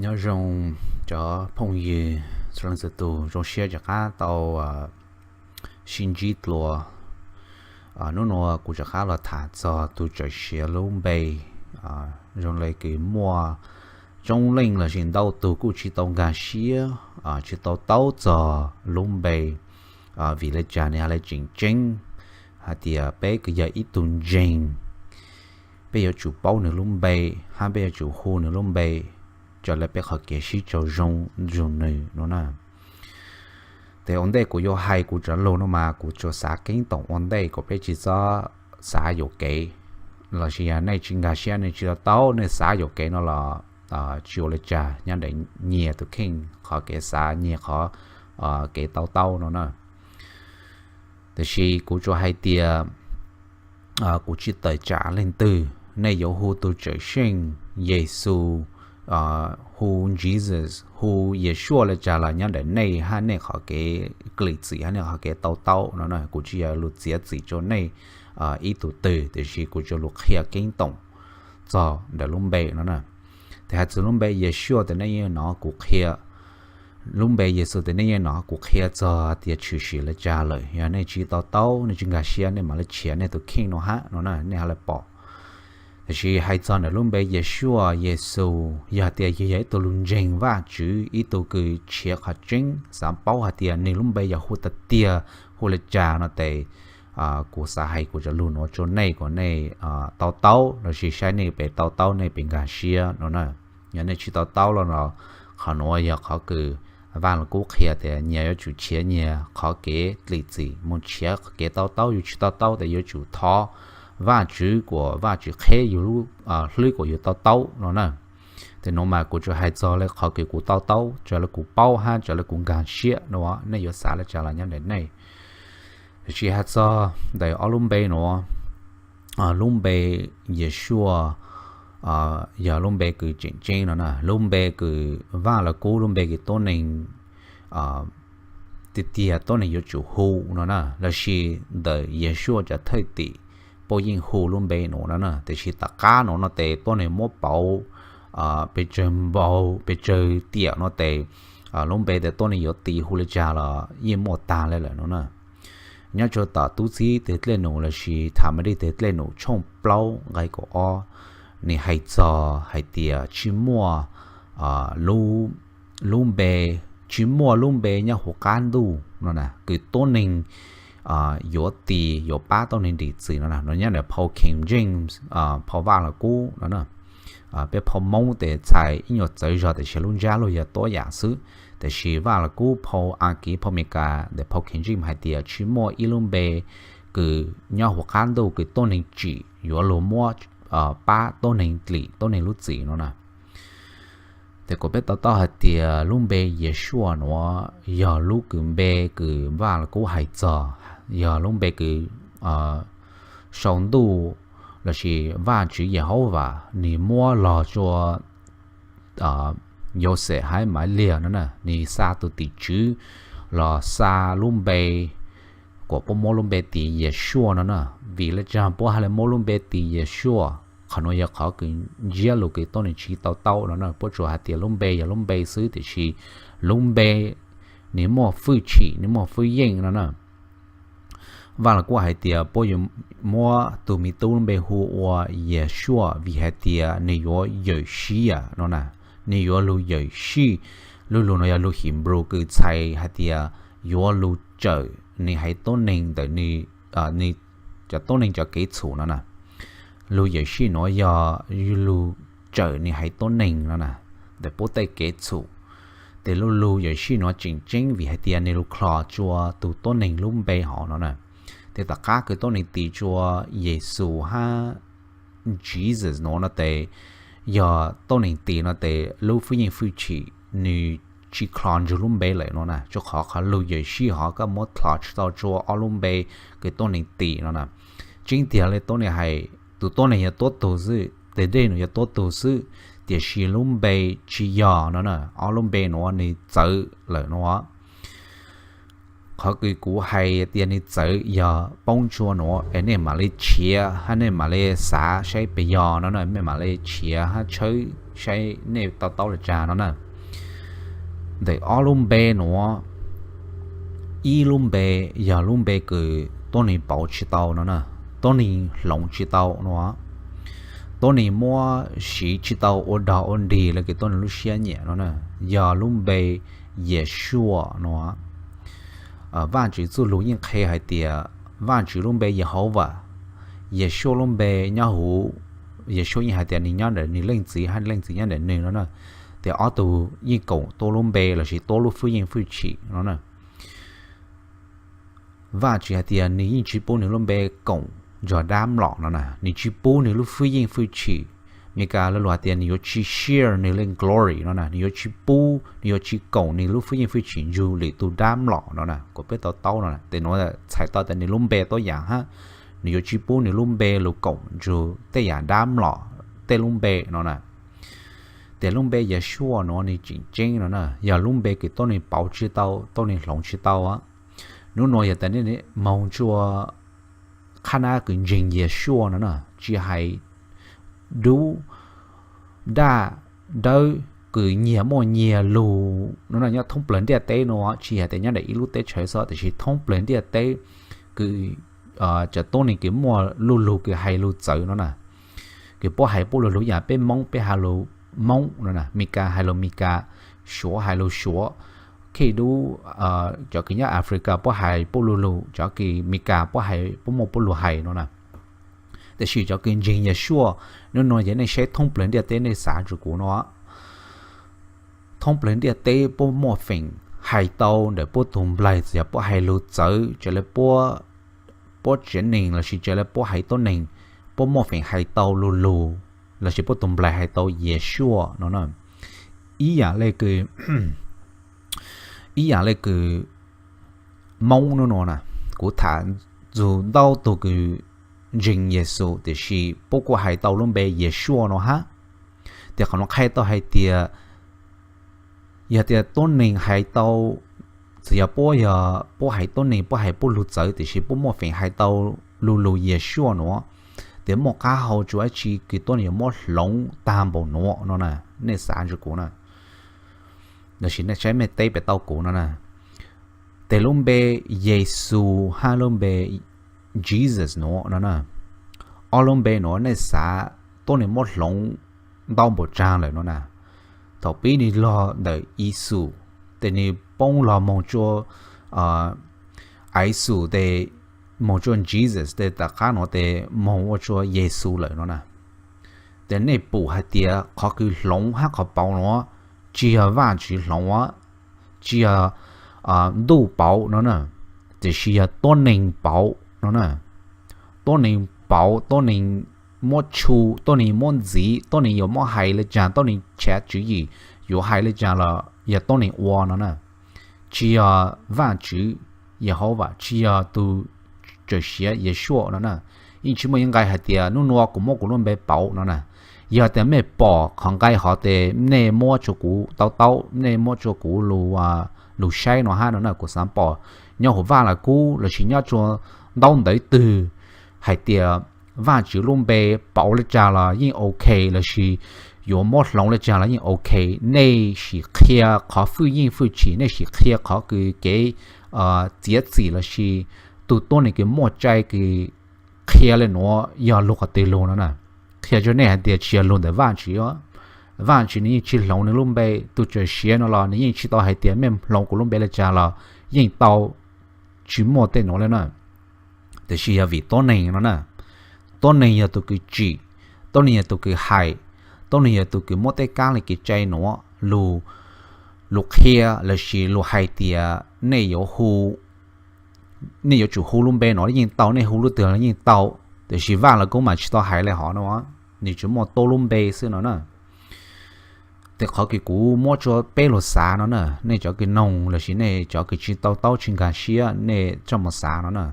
Nyob zoo cov phooj ywg txhua leej txhua tus, zoo siab rov qab tau sib ntsib dua. Hnub no kuv rov qab los tham txog tus tsawm siav lub npe. Zoo le kws muaj coob leej los sis ntau tug kuj tsis tau nkag siab, tsis tau taub txog lub npe, vim le cas nws ha le tseem tseeb hais tias peb kws yog ib tug ntseeg, peb yuav tsum paub nws lub npe, hab peb yuav tsum hu nws lub npe, raws le peb qhov kev sib raug zoo nrug nws no na. Tes ua ntej kuv yuav hais kuv cov lug no mas kuv tsuas xav keeb toom ua ntej kom peb tsis txhob xav yuam kev, los sis yog nej tsis nkag siab, nej tsis tau taub, nej xav yuam kev no los tsis ua li cas, nyob ntawm nyias tus kheej qhov kev xav, nyias qhov kev tau taub no na. Tiam sis kuv tsuas hais tias kuv tsis tawm tsam leej twg, nej yuav hu tus Cawm Seej Yexus, hu Jesus, hu Yeshua li cas los nyob ntawm nej hab nej qhov kev klim txim hab nej qhov kev tau taub no na. Kuv tsis yog lug txiav txim rua nej ib tug twg, tiam sis kuv tsuas lug qhia keeb toom txog ntawm lub npe no na. Tes hais txug lub npe Yeshua tes nej yeej nov kuv qhia, lub npe Yexus tes nej yeej nov kuv qhia txog tias tshwm sim li cas lawm. Yog nej tsis tau taub, nej tsis nkag siab, nej mam li tshiav nej tus kheej no hab no na, nej ha le pom. Tiam sis hais txog ntawm lub npe Yeshua, Yexus, yog hais tias yus yog ib tug lug ntseeg Vajtswv, ib tug kws tshiav qhov tseeb, xav paub hais tias nws lub npe yog hu tag tiag, hu li cas no tes kuv xav hais kuv cov lug nuav rua nej kom nej tau taub, los sis saib nej pem tau taub nej pem nkag siab no na. Yog nej tsis tau taub los no, qhov nuav yog qhov kws Vaj Lug Kub qhia tias nyias yuav tsum tshiav nyias qhov kev klim txim moog tshiav kev tau taub. Yus tsis tau taub tes yuav tsum thov Vajtswv kuas Vajtswv qheb yus lub hlwb kuas yus tau taub no na. Tes nuav mas kuv tsuas hais txog le qhov kws kuv tau taub, txawm le kuv paub hab txawm le kuv nkag siab no, nej yuav xav le cas los nyob ntawm nej. Tiam sis hais txog ntawm ob lub npe nuav, lub npe Yeshua yog lub npe kws tseem tseeb no na, lub npe kws Vaj Lug Kub, lub npe kws tuab neeg tiag tiag tuab neeg yuav tsum hu no na, los sis ntawm Yeshua cov thwj tim puab yeej hu lub npe nuav no na. Tiam sis tom qab nuav no tes tuab neeg muab pauv pes tsawg npaug pes tsawg tiam no tes lub npe tes tuab neeg yuav tis hu li cas los yeej muaj tag le lawm no na. Nyob rua tom Tub Txib Teg Dlej Num los sis Tham Ma Dij Teg Dlej Num tshooj plaub nqai kaum ob, nws hais txog hais tias tsis muaj lub npe, tsis muaj lub npe nyob huv qab ntuj no na kws tuab neeg yuav tis yuav pab tuab neeg dim txim no na. Nov nyob ntawm phau King James, phau Vaj Lug Kub no na. Peb phau Moob tes txhais ib nyuag txawv zog tiam sis lub ntsab lug yog tuab yam xwb. Tiam sis Vaj Lug Kub, phau Askiv, phau Amelikas ntawm phau King James hais tias tsis muaj ib lub npe kws nyob huv qab ntuj kws tuab neeg tsim yuav lug muab pab tuab neeg dim tuab neeg lub txim no na. Tes kuas peb to taub hais tias lub npe Yeshua nuav yog lub kws npe kws Vaj Lug Kub hais txog, yog lub npe kws sau ntuj los sis Vajtswv Yehauvas nws muab lug rua Yauxej hab Maivliag no na, nws xa tug tim tswv los xa lub npe, kuas puab muab lub npe tis Yeshua no na. Vim le caag puab ha le muab lub npe tis Yeshua? Qhov nuav yog qhov kws ntsiab lug kws tuab neeg tsis tau taub no na. Puab tsuas hais tias lub npe yog lub npe xwb, tiam sis lub npe nws muaj hwj chim, nws muaj hwj yeej no na. Vaj Lug Kub hais tias puab yuav muab tug me tub lub npe hu ua Yeshua vim hais tias nws yuav yawm sij yam no na, nws yuav lug yawm sij. Lub lug no yog lug Hebrew kws txhais hais tias yuav lug tsawm nws haiv tuab neeg ntawm nws, nws cov tuab neeg cov kev txhum no na. Lug yawm sij nuav yog lug tsawm nws haiv tuab neeg no na, ntawm puab tej kev txhum. Tes lub lug yawm sij nuav tseem tseeb vim hais tias nws lug khlom tsua tug tuab neeg lub npe hov no na. Tes tom qab kws tuab neeg tis tsua Yexus hab Jesus nuav no tes, yog tuab neeg tis no tes lub hwj yeej hwj chim nws tsis khlom ntsug lub npe lawm no na. Rua qhov qhov lug yawm sij hov koj muab khlom tsis tau tsua ob lub npe kws tuab neeg tis no na. Tseeb tiag le tuab neeg hais, tug tuab neeg yog tuab tug xwb, teg dej num yog tuab tug xwb, tiam sis lub npe tsis yog no na. Ob lub npe nuav nws txawv lawm no. Qhov kws kuv hais tias nws txawv yog poob tsua nuav es nej mam li tshiav hab nej mam li xav saib pes yog no na, nej mam li tshiav hab tshawb saib nej to taub li cas no na. Ntawm ob lub npe nuav, ib lub npe yog lub npe kws tuab neeg pauv tsis tau no na, tuab neeg hloov tsis tau no, tuab neeg muab siv tsis tau ua dog ua dig le kws tuab neeg lub siab nyiam no na, yog lub npe Yeshua no. Vaajtswv txuj lug yeej qha hais tias Vaajtswv lub npe Yehauvas, Yeshua lub npe nyob huv, Yeshua yeej hais tias nwg nyob ntawm nwg leej txiv hab nwg leej txiv nyob ntawm nwg no na. Tes ob tug yeej koom tuab lub npe lossis tuab lub fwj yeej fwj chim no na. Vaajtswv hais tias nwg yeej tsi pub nwg lub npe koom nrug dab mlom no na, nwg tsi pub nwg lub fwj yeej fwj chim. Meskas lo lug hais tias nwg yuav tsi share nwg le glory no na, nwg yuav tsi pub, nwg yuav tsi koom nwg lub fwj yeej fwj chim nrug lwm tug dab mlom no na. Kuas peb to taub no na, tes nuav txhais tau tas nwg lub npe tuab yaam hab, nwg yuav tsi pub nwg lub npe lug koom nrug tej yaam dab mlom tej lub npe no na. Tes lub npe Yeshua nuav nwg tseem tseeb no na, yog lub npe kws tuab neeg pauv tsi tau, tuab neeg hloov tsi tau. Nub nuav yog tas moog tsua qhab nab kws ntseeg Yeshua no na, tsi hais dub, daj, dawb, kws nyiag muaj nyiag lug no na, nyob thoob plawg ntiaj teb no, tsi has tas nyob ntawm ib lub teb chaws xwb, tab sis thoob plawg ntiaj teb kws cov tuab neeg kws muaj lug lug kws hais lug txawv no na, kws puab hais puab lug lug yaam peb Moob peb has lug Moob no na, Meskas hais lug Meskas, Suav hais lug Suav, khej dub, cov kws nyob Africa puab hais puab lug lug, cov kws Meskas puab hais puab muaj puab lug hais no na. Tab sis cov kws ntseeg Yeshua, nub nuav yog nej saib thoob plawg ntiaj teb nej xav tsua kuv no, thoob plawg ntiaj teb puab muaj feem hais tau ntawm puab tug nplaig, txawm yog puab hais lug txawv, tsav le puab, puab tsev neeg lossis tsav le puab hais tuab neeg, puab muaj feem hais tau lug lug, lossis puab tug nplaig hais tau Yeshua no na. Ib yaam le kws, ib yaam le kws Moob nub nuav na, kuv tham txug ntau tug kws ntseeg Yexus, tiam sis puab kuj hais tau lub npe Yeshua no hab. Tes qhov nuav qha tau hais tias, yog tias tuab neeg hais tau, txawm yog puab, yog puab hais tuab neeg puab hais puab lug txawv, tiam sis puab muaj feem hais tau lug lug Yeshua nuav, tes muaj qab hau tsua dlaab tsi kws tuab neeg yuav muab hloov taag npaum nuav no na, nej xav tsua kuv na, lossis nej saib mej teb pem tau kuv no na. Tes lub npe Yexus hab lub npe Jesus nuav no na, ob lub npe nuav nej xav tuab neeg muab hloov ntau npaum tsaag lawm no na. Thaum pib nwg lug ntawm Yexus, tes nwg poob lug moog tsua Ixus, tes moog tsua Jesus, tes tom qab nuav tes moog ua tsua Yexus lawm no na. Tes nej pum hais tias qhov kws hloov hab qhov pauv nuav tsi yog Vaajtswv hloov, tsi yog ntuj pauv no na, tiam sis yog tuab neeg pauv no na. Tuab neeg pauv, tuab neeg muab tshu, tuab neeg muab ntxiv, tuab neeg yuav muab hais le caag, tuab neeg tshav tswv yim yuav hais le caag los yog tuab neeg ua no na. Tsi yog Vaajtswv Yehauvas, tsi yog tug tsawm siav Yeshua no na. Yeej tsi muaj ib nqai hais tias nub nuav kuv muab kuv lub npe pauv no na. Yog tias mej pom qhov nqai hov tes nej muab tsua kuv tau taub, nej muab tsua kuv lug saib no hab no na. Kuv xaav pom nyob huv Vaaj Laj Kub lossis nyob tsua ntaub ntawv twg hais tias Vaajtswv lub npe pauv le caag los yeej ok, lossis yuav muab hloov le caag los yeej ok. Nej sim qhia qhov fwj yeej fwj chim, nej sim qhia qhov kws kev txiav txim lossis tug tuab neeg kws muaj tsi kws qhia le nuav yog lug qhov twg lug no na. Qhia tsua nej hais tias tsi yog lug ntawm Vaajtswv. Vaajtswv nwg yeej tsi hloov nwg lub npe, tug tsawm siav no los nwg yeej tsi tau hais tias mej hloov kuv lub npe le caag los yeej tau, tsi muaj tej nuav le na. Tiam sis yog vim tuab neeg no na. Tuab neeg yog tug kws tsim, tuab neeg yog tug kws hais, tuab neeg yog tug kws muab tej kaab le kev cai nuav lug qhia lossis lug hais tias nej yuav hu, nej yuav tsum hu lub npe no yeej tau, nej hu lub twg los yeej tau. Tiam sis Vaaj Laj Kub mas tsi tau hais le hov no, nwg tsuas muaj tuab lub npe xwb no na. Tes qhov kws kuv muab tsua peb lug xav no na, nej cov kws noog lossis nej cov kws tsi tau taub tsi nkaag siab nej coj moog xav no na.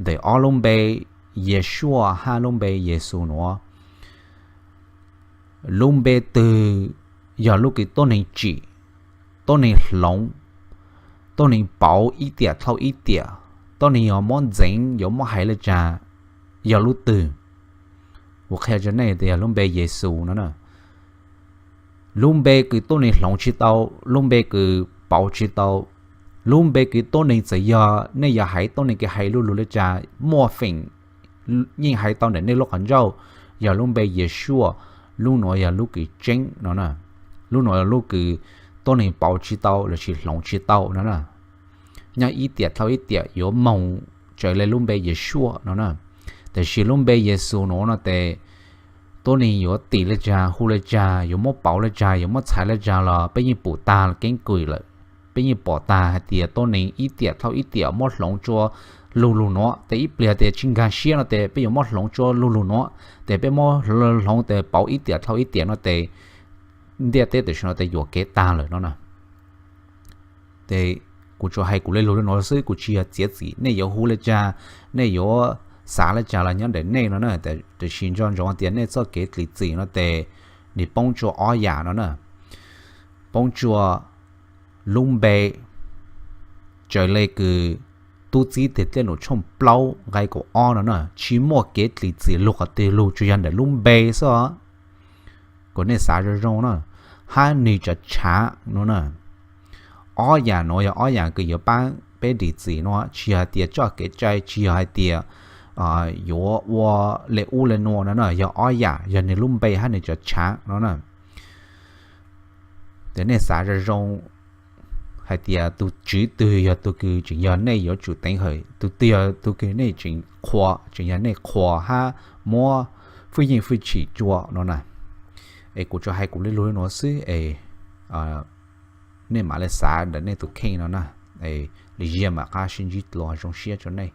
Ntawm ob lub npe Yeshua hab lub npe Yexus nuav, lub npe twg yog lub kws tuab neeg tsim, tuab neeg hloov, tuab neeg pauv ib tiam dlhau ib tiam, tuab neeg yuav muab ntxeev yuav muab hais le caag, yog lub twg? Kuv qhia tsua nej tas yog lub npe Yexus no na. Lub npe kws tuab neeg hloov tsis tau, lub npe kws pauv tsis tau, lub npe kws tuab neeg txawm yog nej yuav hais tuab neeg kws hais lug lug le caag muaj feem yeej hais tau ntawm nej lub qhov ncauj, yog lub npe Yeshua. Lub nuav yog lub kws tseeb no na. Lub nuav yog lub kws tuab neeg pauv tsis tau lossis hloov tsis tau no na. Nyob ib tiam dlhau ib tiam yuav moog raws le lub npe Yeshua no na. Tab sis lub npe Yexus nuav no tes tuab neeg yuav tim le caag, hu le caag, yuav muab pauv le caag, yuav muab txhais le caag los peb yeej pum tag keeb kwm lawm. Peb yeej pom tag hais tias tuab neeg ib tiam dlhau ib tiam muab hloov tsua lug lug nuav. Tes ib pliag tias tsis nkaag siab no tes peb yuav muab hloov tsua lug lug nuav, tes peb muab hloov tes pauv ib tiam dlhau ib tiam no tes ntiaj teb tam sim no tes yuam kev tag lawm no na. Tes kuv tsuas hais kuv le lug le nuav xwb, kuv tsis yog txiav txim nej yuav hu le caag, nej yuav xav le caag los nyob ntawm nej no na. Tab sis nco ntsoov tias nej txoj kev dlim txim no tes nws poob tsua ob yam no na. Poob tsua lub npe, raws le kws tub txib Timautes tshooj plaub nqai kaum ob no na, tsis muaj kev dlim txim lug qhov twg lug, tsuas yog ntawm lub npe xwb os. Kuas nej xav zoo zoo na, hab nwg tso tshav no na. Ob yam nuav yog ob yam kws yuav pab peb dlim txim no, tsis yog hais tias txoj kev cai, tsis yog hais tias yuav ua le ub le nuav no na, yog ob yam, yog nwg lub npe hab nwg tso tshav no na. Tes nej xav zoo zoo hais tias tug tswv twg yog tug kws tseem yog nej yuav tsum teev hawm, tug twg yog tug kws nej tseem qhuas, tseem yog nej qhuas hab muab fwj yeej fwj chim tsua no na. Es kuv tsuas hais kuv le lug le nuav xwb es nej mam le xav ntawm nej tug kheej no na. Lwm zaug mam qab sib ntsib dlua, zoo siab rua nej.